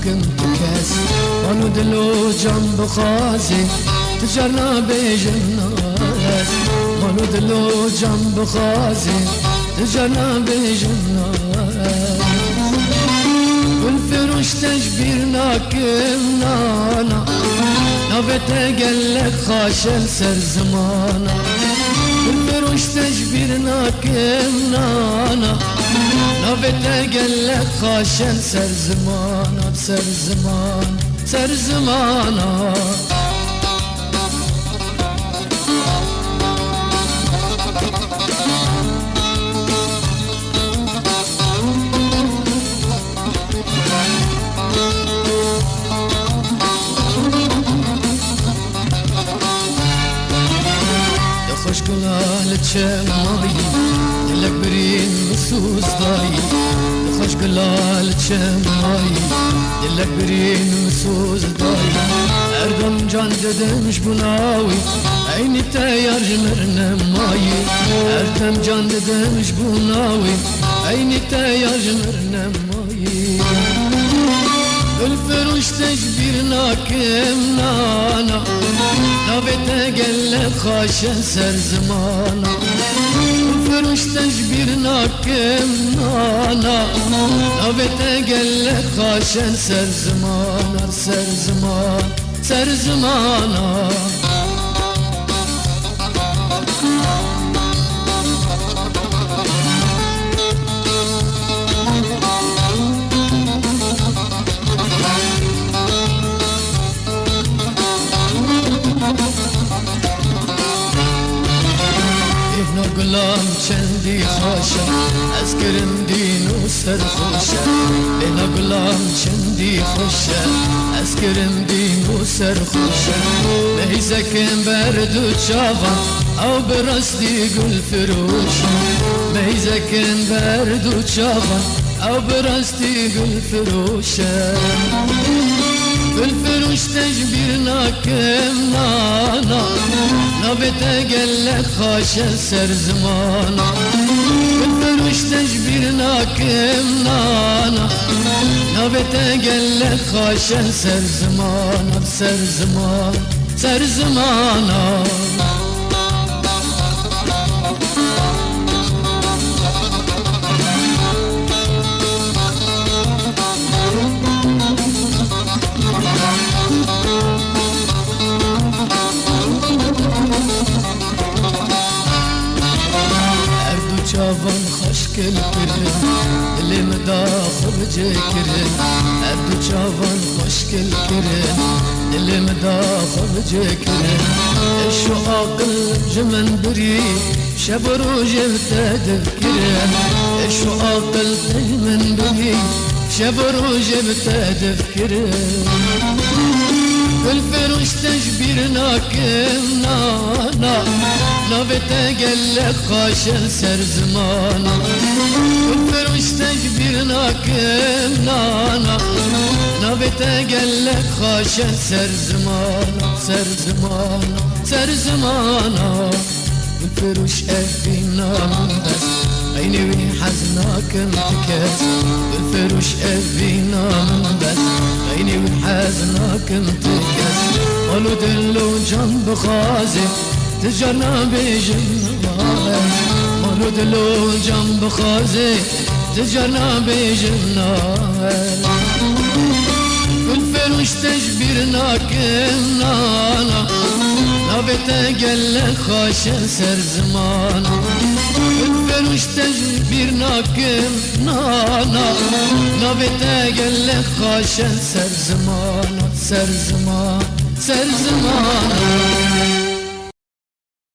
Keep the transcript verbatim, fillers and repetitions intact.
Kim tu kes, mal û dil û can bixwazê, tu carna bêjim nas. Mal û dil û can bixwazê, tu carna bêjim nas. Gulfiroş, te ji bîr nakim nana, navê te gelek xaş e li ser zimana. Gulfiroş, te ji bîr nakim nana, navê te gelek xaş e li ser zimana, li ser ziman, ser zimana. Di xweş gula li çemayî, dilek birîn min soz dayî. Di xweş gula li çemayî, dilek birîn min soz dayî. Her dem can didim ji bona wî, eynî te yar ji mir nemayî. Her dem can didim ji bona wî, eynî te yar ji mir nemayî. Gulfiroş, te ji bîr nakim nana, navê te gelek xaş e li ser zimana. Gulfiroş, te ji bîr nakim nana, navê te gelek xaş e li ser zimana, li ser ziman, ser zimana. Bêhna gulan çendî xweş e, ez kirim dîn û serxweş e. Bêhna gulan çendî xweş e, ez kirim dîn û serxweş e. Meyzekin ber du çavan, ew bi rastî gulfiroş e. Meyzekin ber du çavan, ew bi rastî gulfiroş e. Gulfiroş, te ji bîr nakim nana, navê te gelek xaş e li ser zimana. Gulfiroş, te ji bîr nakim nana, navê te gelek xaş e li ser zimana, li ser ziman, ser zimana. Her du çavan xweş kil kirin, dilê min da xwe bi cê kirin. Her du çavan xweş kil kirin, dilê min da xwe bi cê kirin. Êş û aqil ji min birî, şev û rojê bi te divkirim. Êş û aqil te ji min birî, şev û rojê bi te divkirim. Gulfiroş, te ji bîr nakim nana, navê te gelek xweş e li ser zimana. Gulfiroş, te ji bîr nakim nana, navê te gelek xweş e li ser zimana, ser zimana, ser zimana. Gulfiroş, ev vîna min bes, xeynî wî hez nakim ti kes. Gulfiroş, ev vîna min bes, xeynî wî hez nakim ti kes. Mal û dil û can bixwazê, ti carna bêjim na. Mal û dil û can bixwazê, ti carna bêjim na. Gulfiroş, te ji bîr nakim nana, navê te gelek xweş e li ser zimana. Gulfiroş, te ji bîr nakim nana, navê te gelek xweş e li ser zimana, ser ziman, ser zimana.